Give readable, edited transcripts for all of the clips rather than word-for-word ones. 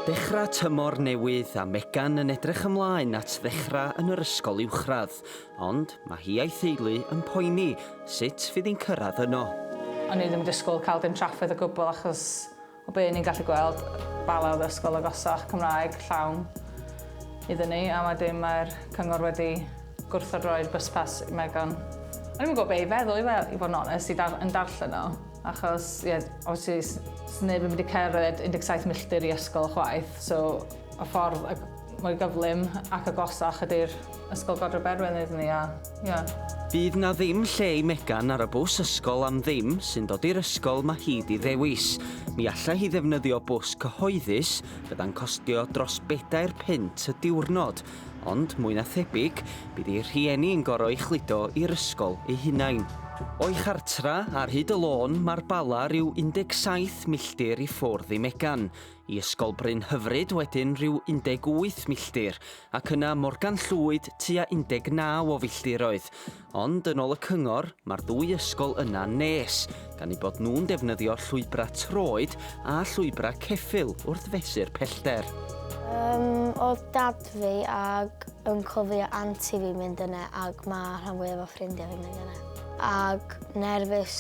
Dechrau tymor newydd a Megan yn edrych ymlaen at ddechrau yn yr ysgol uwchradd, ond mae hi a'i theulu yn poeni sut fydd hi'n cyrraedd yno. O'n i ddim yn disgwyl cael dim trafferth o gwbl achos o be o'n i'n gallu gweld, Bala oedd yr ysgol agosach Cymraeg llawn iddyn ni a wedyn mae'r cyngor wedi gwrthod roi'r bus pass i Megan. O'n i'm yn gwybod be i feddwl i fe, i fod yn onest, i dar yn darllen o, achos ie, yeah, obviously sneb yn mynd i cerdded 17 milltir i ysgol chwaith, so y ffordd mwy gyflym ac agosach ydy'r Ysgol Godre'r Berwyn iddyn ni a ie. Yeah. Fydd 'na ddim lle i Megan ar y bws ysgol am ddim sy'n dod i'r ysgol mae hi 'di ddewis. Mi allai hi ddefnyddio bws cyhoeddus fydda'n costio dros bedair punt y diwrnod, ond mwy na thebyg, bydd ei rhieni yn gor'o' ei chludo i'r ysgol eu hunain. O'i chartra, ar hyd y lôn, mae'r Bala rhyw 17 milltir i ffwrdd i Megan. I Ysgol Bryn Hyfryd wedyn rhyw 18 milltir, ac yna Morgan Llwyd tua 19 o filltiroedd. Ond yn ôl y cyngor, mae'r ddwy ysgol yna'n nes, gan eu bod nhw'n defnyddio llwybrau troed a llwybrau ceffyl wrth fesur pellter. Yym, oedd dad fi ag uncle fi a auntie fi mynd yna ag mae rhan fwyaf o ffrindiau fi'n mynd yna. Ag nerfus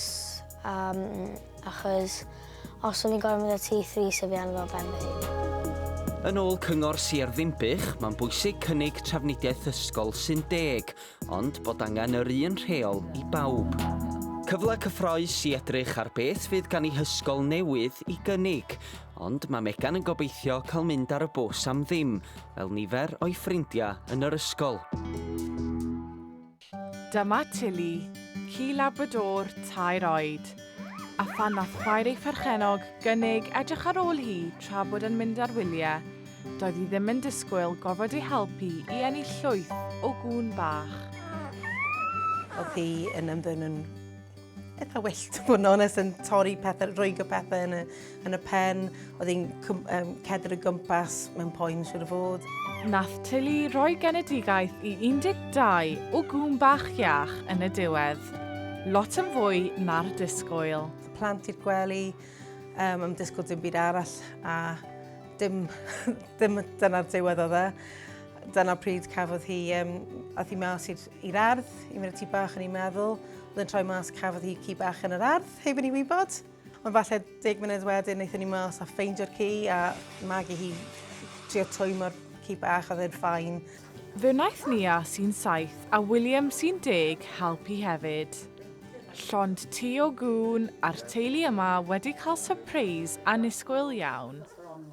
um, achos Os o'n i'n gorfod mynd â T3 sef fi arno fo ben fy hun. Yn ôl Cyngor Sir Ddinbych, mae'n bwysig cynnig trafnidiaeth ysgol sy'n deg, ond bod angen yr un rheol i bawb. Cyfle cyffrous i edrych ar beth fydd gan ei hysgol newydd i gynnig, ond mae Megan yn gobeithio cael mynd ar y bws am ddim, fel nifer o'i ffrindiau yn yr ysgol. Dyma Tilly, ci Labrador tair oed, a phan nath chwaer ei pherchennog gynnig edrych ar ôl hi tra bod yn mynd ar wyliau, doedd hi ddim yn disgwyl gorfod ei helpu i ennill llwyth o gŵn bach. Oedd hi yn ymddwyn yn eitha wyllt, bod yn onest, yn torri pethau, rwygo pethau yn y, yn y pen. Oedd hi'n um, cedr y gwmpas mewn poen, siwr o fod. Nath Tilly roi genedigaeth i 12 o gŵn bach iach yn y diwedd. Lot yn fwy na'r disgwyl. Plant i'r gwely, um, am disgwyl dim byd arall, a dim, dim dyna'r diwedd oedd e. Dyna pryd cafodd hi, um, ath hi mas i'r ardd, i mynd â tŷ bach yn ei meddwl. Oedd yn troi mas, cafodd hi ci bach yn yr ardd, heb yn ei wybod. Ond falle deg munud wedyn, wnaethon ni mas a ffeindio'r ci a magu hi, trio twymo'r ci bach, oedd e'n ffain. Fe wnaeth Nia, sy'n saith, a William, sy'n deg, helpu hefyd. Llond tŷ o gŵn, a'r teulu yma wedi cael sypreis annisgwyl iawn.